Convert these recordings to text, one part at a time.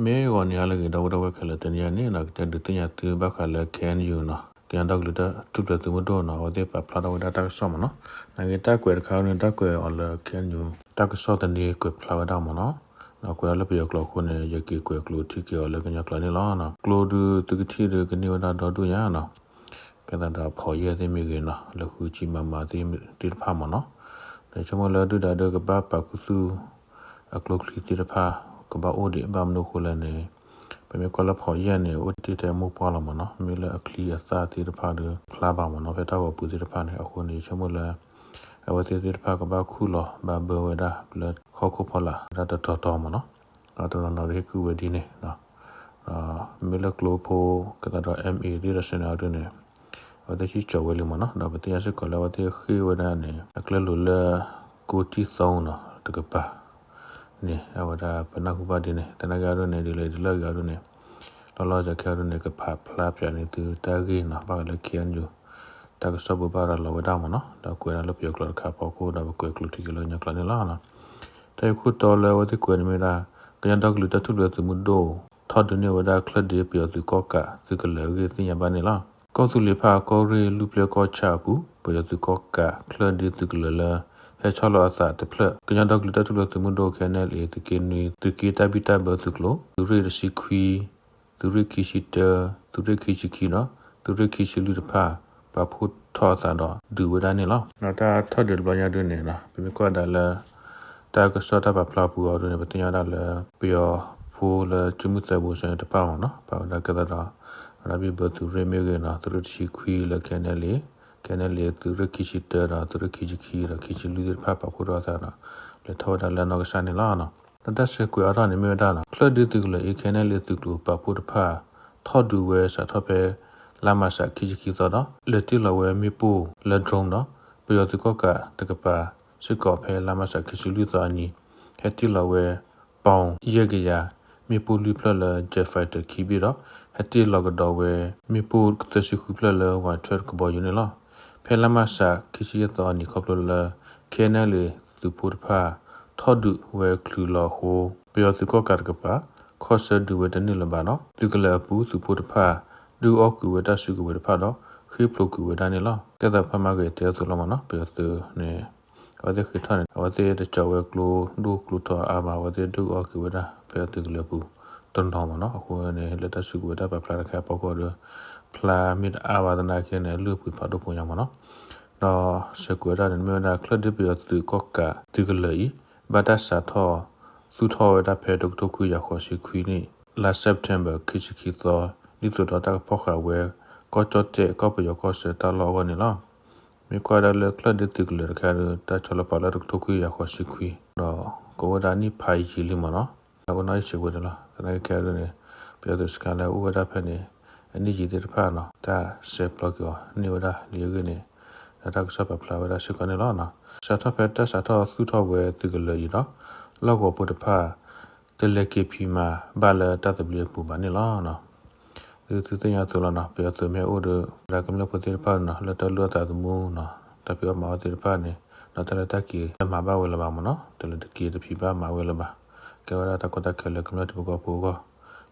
မ့ၢ်ဂီၤနံၤဟါလၢအဂ့ၤ ဒီပုၢ်ဝဲၢ်ခဲလၢာ် တနံၤအံၤန့ၣ်နီၤ ကတဲဒုးသ့ၣ်ညါသုဘၣ်ဃးလၢ K N U နီၤ ကညီဒီကလုာ်တၢ်ထူၣ်ဖျဲးသုးမုၢ်ဒိၣ်နီၤ အဝဲသ့ၣ်ပာ်ဖျါထီၣ်ဝဲဒၣ်တၢ်ကစီၣ်မ့ၢ်နီၤ. နာ်က့တၢ်ကွဲးတခါန့ၣ် တၢ်ကွဲးအီၤလၢ K N U တၢ်ကစီၣ်သန့ကွဲးဖျါဝဲဒၣ်မ့ၢ်နီၤ. ဒီးကွဲးဒၣ်လၢပယီၤကျိာ်အဃိန့ၣ် ယက့ၤကွဲးကျိာ်ထံက့ၤအီၤလၢကညီကျိာ်န့ၣ်လီၤ. ကျိဒုးသုကထံၣ်ဒုးကန့ၢ်ဝဲဒၣ်ဒီဒူၣ်ညါနီၤ. ကဲသးဒီးဖီၣ်ယဲၢ်သ့ၣ်မ့ၢ်ဂ့ၤနီၤ လၢဃုဆံမမသ့ၣ်တဖၣ်မ့ၢ်နီၤ. ဒီးဆိကမိၣ်လၢဒုၣ်ဒါဒုးကဘၣ်ပာ်ခူသူၣ် အကျိချံသ့ၣ်တဖၣ် ကဘၣ်အိၣ်ဒံးဘၣ်မနုၤအဃိလဲၣ်န့ၣ် ပမ့ၢ်ကွၢ်လၢဖီၣ်ယဲၢ်န့ၣ် အိၣ်တ့ၢ်ထဲမိၢ်ပှၢ်လီၤမ့ၢ်နီၤ. မ့ၢ်လၢအချံအသၣ်သ့ၣ်တဖၣ်ဒီးဖျါဘၣ်မ့ၢ်နီၤ ဖဲတၢ်ဂီၤပူၤသ့ၣ်တဖၣ်န့ၣ် အဃိန့ၣ် ယဆိကမိၣ်လၢ အဝဲသ့ၣ်သ့ၣ်တဖၣ်ကဘၣ်ခူၣ်လီၤဘၣ်ဘၢဝဲဒၣ်လၢဟီၣ်ခိၣ်ဖီလာ် ဒၣ်တတီၤတီၤမ့ၢ်နီၤ. ဒီးတနီၤနီၤဒီးဟ့ၣ်ကူၣ်ဝဲဒ်န့ၣ် မ့ၢ်လၢကျိဖိ ကဲသးဒီး M A သ့ၣ်ဒီးစနၢအဒုန့ၣ် အဝဲသ့ၣ်စံၣ်ကၠီၤဝဲလံမ့ၢ်နီၤ. ဒီးပသ့ၣ်ညါစ့ၢ်ကီးလၢအဝဲသ့ၣ်ဃ့ၢ်ဝဲဒၣ်န့ၣ် အကျဲလိာ်လၢ ကိးတံၢ်သိနီၤ တကပၤန့ၣ် အဝဲဒၣ်ပနၢ်ဟူဘၣ်ဒ်န့ၣ် သနာ်က့အဒုန့ၣ် ဒ်လဲၣ်ဒ်လဲၣ်ဂ့ၤအဒုန့ၣ် လီၤလီၤဆဲးဆဲးအဒုန့ၣ် ကဖးဖျါပၠးန့ၢ်သုတၢ်ဂ့ၢ်နီၤ ဘၣ်ဃးလၢ K N U တၢ်ကစီၣ်ပူၤဘၣ်ရၤလီၤဝဲဒၣ်မ့ၢ်နီၤ. ဒီးကွဲးဒၣ်လၢပယီၤကျိာ်တခါအဖီခိၣ် ဒီးပကွဲးကျိာ်ထံက့ၤလၢကညီကျိာ်န့ၣ်လီၤ. တၢ်ဂ့ၢ်ခိၣ်တီလၢအဝဲသ့ၣ်ကွဲးန့ၣ်မ့ၢ်ဝဲဒၣ် ကညီဒီကလုာ်တၢ်ထူၣ်ဖျဲးသုးမုၢ်ဒိၣ် ထီၣ်ဒုးန့ၢ်ဝဲဒၣ်ချၢၣ်ဒ့ပယီၤသုးကီၣ်ကးသုးကလၢၤအဂ့ၢ်သ့ၣ်ညါဘၣ်န့ၣ်လီၤ. ကီၢ်သူလ့ၤဖၣ်ကီၢ်ရ့ၣ်လွံၢ်ပျဲၢ်ကီၢ်ဆၣ်အပူၤ ပယီၤသုးကီၣ်ကးချၢၣ်ဒ့သုးကလၢၤလၢ ဟဲဆီလီၤအသးတဖျၢၣ် ကညီဒီကလုာ်တၢ်ထူၣ်ဖျဲးသုးမုၢ်ဒိၣ် K N L A သုးက့နွံ သုးက့တၢ်ဘံၣ်တၢ်ဘၢသုးကျိၤ သုးရ့ၣ်တဆံခွံ သုးရ့ၣ်ခံဆံတၢ သုးရ့ၣ်ခံဆံခံဒီး သုးရ့ၣ်ခံဆံလွံၢ်တဖၣ် ပာ်ဖှိၣ်ထီၣ်အသးဒီးဒုးဝဲဒၣ်န့ၣ်လီၤ. ဒီးတၢ်ထီၣ်ဒုးတဘျီညါဒုန့ၣ် ပမ့ၢ်ကွၢ်ဒၣ်လၢ တၢ်ကစီၣ်တၢ်ပာ်ဖျါပူၤအီၤဒုန့ၣ် ပသ့ၣ်ညါဒၣ်လၢ ပယီၤဖိလၢကၠိမုၢ်သၢဘိစဲတဖၣ်မ့ၢ်နီၤ ပာ်ဝဲဒၣ်ကဲသးဒီး ဝဲဒၣ်ဘံၣ်ဘၢသုးရ့ၣ်မ့ၢ်ဂ့ၤနီၤ သုးရ့ၣ်တဆံခွံလၢ K N L A K N L A သုးရ့ၣ်ခံဆံတၢဒီး သုးရ့ၣ်ခံဆံခံဒီး ခံဆံလွံၢ်သ့ၣ်တဖၣ်ပာ်ဖှိၣ်ထီၣ်အသးဒီး လဲၤထီၣ်ဝဲဒၣ်လၢနီၢ်ကစၢ်န့ၣ်လီၤ. လၢတၢ်ဆဲးကွဲးအါထီၣ်န့ၣ်မ့ၢ်ဝဲဒၣ်နီၤ ချၢၣ်ဒ့သုးကလၢၤအံၤ K N L A သုးကျိၤပာ်ဖှိၣ်တဖၣ် ထီၣ်ဒုးဝဲစးထီၣ်ဖဲ လါမးရှးခံဆံခံသီဒီး လဲၤတ့ၢ်လီၤဝဲမ့ၣ်ပိၢ်လၢ drone ဒီး ပယီၤသုးကီၣ်ကးတကပၤ စ့ၢ်ကီးဖဲလါမးရှးခံဆံလွံၢ်သီအနံၤ ဟဲတ့ၢ်လီၤဝဲ ပေါင် ယဲၢ်ကယၤ မ့ၣ်ပိၢ်လွံၢ်ဖျၢၣ်လၢ jet fighter ခံဘ့ၣ်ဒီး ဟဲတ့ၢ်လီၤကဒီးဝဲ မ့ၣ်ပိၢ်သၢဆံဃုဖျၢၣ်လၢ Y twelve ကဘီယူၤန့ၣ်လီၤ. ဖဲလါမးရှးခံဆံယဲၢ်သီအနံၤခီဖျိလၢ K N L A သုးဖိတဖၣ် ထီၣ်ဒုးဝဲချုးလီၤအဃိ ပယီၤသုးကီၣ်ကးတကပၤ ခီၣ်ဆၢဒုးဝဲတန့ၢ်လၢၤဘၣ်ဒီး သုးကလၢၤအပူၤသုးဖိတဖၣ် ဒုးအီကွံာ်ဝဲတၢ်စုကဝဲၤတဖၣ်ဒီး ဃ့ၢ်ဖျိးကွံာ်ဝဲဒၣ်န့ၣ်လီၤ. ကဲသးဖါမါဂ့ၤတဲအသိးလီၤမ့ၢ်နီၤ ပယီၤသုးန့ၣ် အဝဲသ့ၣ်ဃ့ၢ်ထီၣ်န့ၣ် အဝဲသ့ၣ်တကၠီၤဝဲကျိဒိၣ်ကျိထီအါမး အဝဲသ့ၣ်ဒုးအီကွံာ်ဝဲဒၣ် ဖဲအသုးကလၢၤပူၤတနီၤမ့ၢ်နီၤ. အဃိန့ၣ် လၢတၢ်စုကဝဲၤတၢ်ပာ်ဖျါတခါအဖီခိၣ်ဒီး ဖျါမ့ၢ်တအါဘၣ်သနာ်က့န့ၣ် အလုၢ်အပှ့ၤဖးဒိၣ်ဖိညါမ့ၢ်နီၤ. ဒီးဆဲးကွဲးဝဲဒၣ်န့ၣ် မ့ၢ်ဝဲဒၣ်ချၢၣ်ဒ့ပယီၤသုးကီၣ်ကးသုးကလၢၤအံၤ ဘၣ်တၢ်စးထီၣ် သူၣ်ထီၣ်ဝဲဒၣ်ဖဲတကထိခွံကယၤဃိးဆံခွံနံၣ် လါ September ခံဆံခံသီ ဒ်သိးဒီးတၢ်ကဖီၣ်ဃာ်ဝဲ ကီၢ်ကၠီၣ်တဲၣ်ကီၢ်ပယီၤကီၢ်ဆၢတၢ်လီၢ်အဂီၢ်န့ၣ်လီၤ. မ့ၢ်ကွၢ်ဒၣ်လၢချၢၣ်ဒ့သုးကလၢၤတခါဒီး တၢ်ဆီလီၤပာ်လၢတကထိခွံကယၤဃိးဆံခွံ ဒီးကအိၣ်ဝဲဒၣ်နံၣ်ဖးယံာ်လံမ့ၢ်နီၤ. ဒီးကအိၣ်နီၣ်ယံာ်ဆံးဝဲန့ၣ်လီၤ. သနာ်က့ခဲအံၤဒ်န့ၣ် ပယီၤသုးစခါလၢအိၣ်ဝဲဒၣ်ဖဲန့ၣ် အနံၣ်ယံာ်သ့ၣ်တဖၣ်နီၤ တၢ်ဆဲးပျီက့ၤအီၤန့ၢ်ဝဲဒၣ်လံအဂ့ၢ်န့ၣ် ဒီးတၢ်ကစီၣ်ပာ်ဖျါဝဲဒၣ်စ့ၢ်ကီးန့ၣ်လီၤ. စးထီၣ်ဖဲတၢ်စးထီၣ်သူၣ်ထီၣ်ဝဲသုးကလၢၤအံၤဒီး လီၢ်ကဝီၤဖိတဖၣ် တလဲၤက့ၤဖံးမၤဘၣ်လၢတၢ်သဘျ့အပူၤဘၣ်န့ၣ်လီၤ. ဒ်သုသ့ၣ်ညါအသိးလီၤနီၤ ပယီၤသုးမ့ၢ်အိၣ်ဒီး ပှၤကမျၢၢ်ဖိသ့ၣ်တဖၣ်နီၤ လၢတၢ်လုၢ်အီၣ်သးသမူနီၤ တၢ်ဖံးအီၣ်မၤအီၣ်သ့ၣ်တဖၣ်န့ၣ် ဒီးတၢ်လဲၤတၢ်က့ၤတမၤဘၣ်ဝဲလၢၤဘၣ်မ့ၢ်နီၤ တလဲၤတက့ၤတဖံးဘၣ်မၤဝဲလၢၤဘၣ် ကဲဝဲဒၣ်တၢ်ကီတၢ်ခဲလၢကမျၢၢ်ထံဖိကီၢ်ဖိအဂီၢ်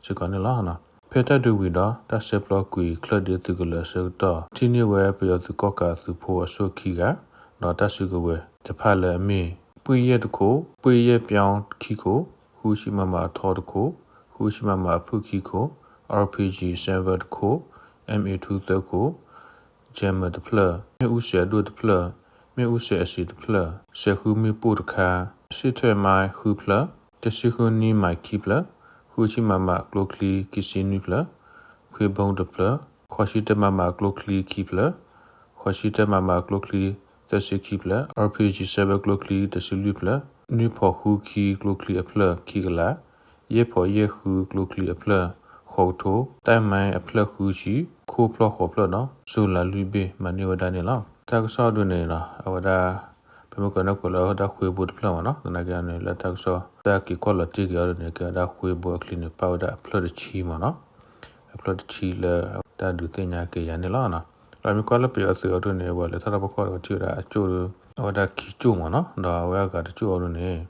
စ့ၢ်ကီးန့ၣ်လီၤ. ဖဲတၢ်ဒုးဝံၤဒီး တၢ်ဆဲးပျီကွံာ်ချၢၣ်ဒ့သုးကလၢၤအဆၢကတီၢ် ထံၣ်န့ၢ်ဝဲပယီၤသုးကီၣ်ကးသုးဖိအစိၣ်ခံဂၤ ဒီးတၢ်စုကဝဲၤတဖၣ်လၢအမ့ၢ် ပှ့ၢ်ယဲၢ်တခိၣ်, ပှ့ၢ်ယဲၢ်ပျီၣ်ခံခိၣ်, ဃုဆံမမအထီတခိၣ်, ဃုဆံမမအဖုၣ်ခံခိၣ်, RPG seven တခိၣ်, MA two သၢခိၣ်, Jammer တဖျၢၣ်, မ့ၣ်အူစဲးအဒိၣ်တဖျၢၣ်, မ့ၣ်အူစဲးအစံးတဖျၢၣ်, စဲးဃုမ့ၣ်ပိၢ်တခါ, စ့းထွဲမါဃုဖျၢၣ်, တဆံဃုနံၣ်မးခံဖျၢၣ်, ဃုဆံမမအကျိချံခံဆံနွံဖျၢၣ်, ခွ့ဘိတဖျၢၣ်, ဃိးဆံတၢမမအကျိချံခံဖျၢၣ်, ဃိးဆံတၢမမအကျိချံသၢဆံခံဖျၢၣ်, RPG seven ကျိချံတဆံလွံၢ်ဖျၢၣ်, နွံဖီၣ်ဃုခံကျိချံအဖျၢၣ်ခံကလး, ယဲၢ်ဖီၣ်ယဲၢ်ဃုကျိချံအဖျၢၣ်ဃိးကထိ, တၢ်မဲအဖျၢၣ်ဃုဆံ, ခိၣ်ဖျီၣ်ဃိးဖျၢၣ်ဒီး စိၤလၤလွံၢ်ဘ့ၣ်မၤန့ၢ်ဝဲဒၣ်န့ၣ်လီၤ. တၢ်ကစီၣ်ဒုန့ၣ်လီၤ အဝဲဒၣ် ပမ့ၢ်ကွၢ်န့ၣ်ကွၢ်လၢဝဲဒၣ်ဃ့ဘိတဖျၢၣ်မ့ၢ်နီၤ သနာ်က့န့ၣ် လၢတၢ်ကစီၣ်တၢ်က့ၤကွၢ်လီၤတံၢ်က့ၤအီၤဒ်န့ၣ် ကဲဝဲဒၣ်ဃ့ဘိအချံန့ၣ် ပာ်ဝဲဒၣ်အဖျၢၣ်တဆံမ့ၢ်နီၤ အဖျၢၣ်တဆံလၢတၢ်ဒုးသ့ၣ်ညါက့ၤယၤန့ၣ်လီၤ. ဒီးမ့ၢ်ကွၢ်လၢပယီၤသုးအီၤဒ်န့ၣ် ပှၤလဲၤထီၣ်တၢ်ဖီခိၣ်ဒီးထံၣ်ဝဲဒၣ်အကၠိၣ်ဒီး အဝဲဒၣ်ခံကၠိၣ်မ့ၢ်နီၤ ဒီးအဝဲအဂၤတကၠိၣ်အီၤဒ်န့ၣ်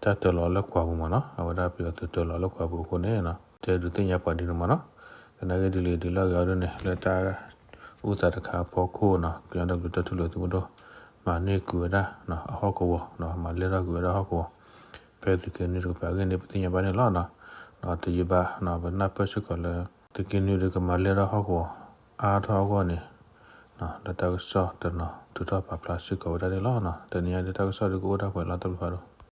တၢ်တၢလီၤလၢကွၢ်ပူၤမးနီၤ, အဝဲဒၣ်ပယီၤသုးတၢလီၤလၢကွၢ်ပူၤအဃိန့ၣ်နီၤ, တဲဒုးသ့ၣ်ညါပှၤဒ်န့ၣ်မးနီၤ. သနာ်က့ဒ်လဲၣ်ဒ်လဲၣ်ဂ့ၤအီၤဒ်န့ၣ် လၢတၢ်အိၣ်သးတခါအဖီခိၣ်နီၤ, ကညီဒီကလုာ်တၢ်ထူၣ်ဖျဲးသုးမုၢ်ဒိၣ် မၤန့ၢ်ကွံာ်ဝဲဒၣ်အဟီၣ်ကဝီၤ, မၤလဲၢ်ထီၣ်ကွံာ်ဝဲဒၣ်ဟီၣ်ကဝီၤ ဖဲသုးက့နွံတကပၤအဂ့ၢ်န့ၣ် ပသ့ၣ်ညါဘၣ်န့ၣ်လီၤနီၤ. တယံာ်ဘၣ် ပနၢ်ပၢၢ်စ့ၢ်ကီးလၢ သုးက့နွံဒုးကမၤလဲၢ်ထီၣ်ဟီၣ်ကဝီၤအါထီၣ်အဂီၢ်န့ၣ် လၢတၢ်ကစီၣ်တနီၤထုးထီၣ်ပာ်ဖျါစ့ၢ်ကီးဝဲဒၣ်န့ၣ်လီၤ. တနံၤအံၤဒုးတၢ်ကစီၣ်ဒုးကအိၣ်ဒၣ်ပှဲၤလီၤ တၢ်ဘျုးဖးဒိၣ်.